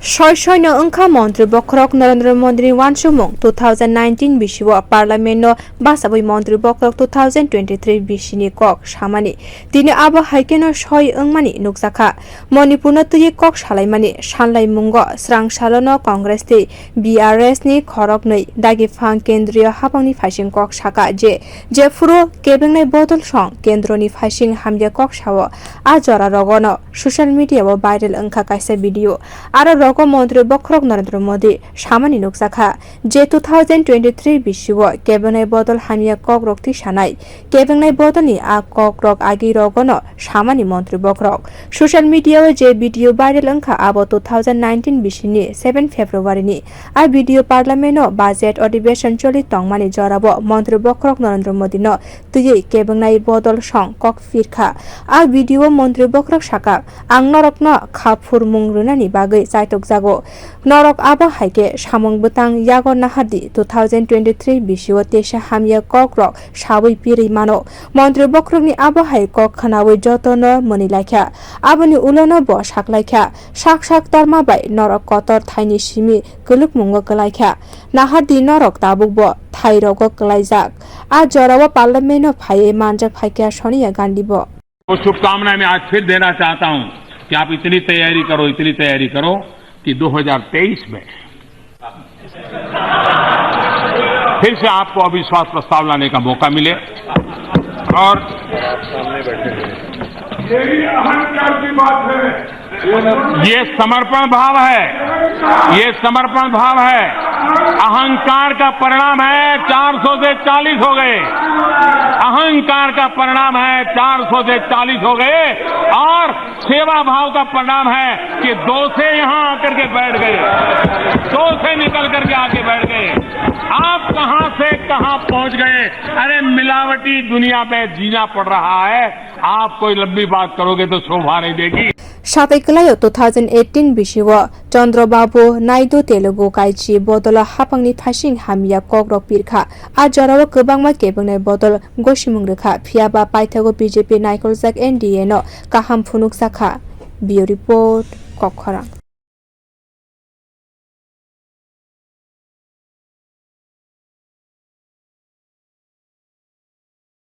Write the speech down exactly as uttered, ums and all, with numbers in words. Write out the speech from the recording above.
Soi soino wngkha Montri Bokhorok Narendra Modi ni uansukmung two thousand nineteen bisio Parliament no bachawi Montri Bokhorok two thousand twenty-three bisini kok samani. Tini abo hai kheno soi wngmani nukjakha. Manipur no twiwi kok salaimani sanlaimungo srang salono Congress tei B R S ni khoroknwi dagi phang kendriyo haphangni phaising kok saka je, jephuru kebengnai bodol song kendroni phaising hamya kok sao. A jora rogono social media o viral wngkha kaisa video. Aro rogo Montri Bokhorok Narendra Modi samani nukjakha je two thousand twenty-three bisio kebengnai bodol hamya kokrok tisanai. Kebengnai bodolni a kokrok agi rogono samani Montri Bokhorok. Social media o je video viral wngkha abo two thousand nineteen bisini seven February ni. A video Parliament o budget adhibeshon choli tongmani jorabo Montri Bokhorok Narendra Modi no twiwi kebengnai bodol song kok phirkha. A video o Montri Bokhorok saka, "Ang norokno kha phurmung rwnani bagwi chaitokjago. Norok abo hai khe samung bwtang yago nahardi, two thousand twenty-three bisio teisa hamya kokrok sawi pirwi mano." Montri Bokhorokni abo hai kok khnawi jotono mwnwi laikha. Aboni ulono bo saklaikha, "Sak sak torma bai norok kotor thaini simi kwlwkmungo kwlaikha. Nahardi norok tabukbo thairogo kwlaijak." A jorao Parliament-o phaiwi manjak phaikha Sonia Gandhi bo. वो शुभकामनाएं मैं आज फिर देना चाहता हूं कि आप इतनी तैयारी करो, इतनी तैयारी करो कि दो हज़ार तेईस में फिर से आपको अविश्वास प्रस्ताव लाने का मौका मिले। और ये अहंकार की बात है। ये समर्पण भाव है, ये समर्पण भाव है। अहंकार का परिणाम है, चार सौ से चालीस हो गए। अहंकार का परिणाम है, चार सौ से चालीस हो गए। और सेवा भाव का परिणाम है कि दो से यहां आकर के बैठ गए, दो से निकल करके आके बैठ गए। आप कहां से कहां पहुंच गए। अरे, मिलावटी दुनिया में जीना पड़ रहा है। आप कोई लंबी बात करोगे तो शोभा नहीं देगी। Satai kwlaio two thousand eighteen bisio Chandra Babu Naidu Telugu kaichi bodolo haphangni phaising hamya kokrok pirkha. A jorao kwbangma kebengnai bodol gosimung rwkha, phiyaba paithago B J P naikoljak N D A no kaham phunukjakha. Bureau Report, Kokkhorang.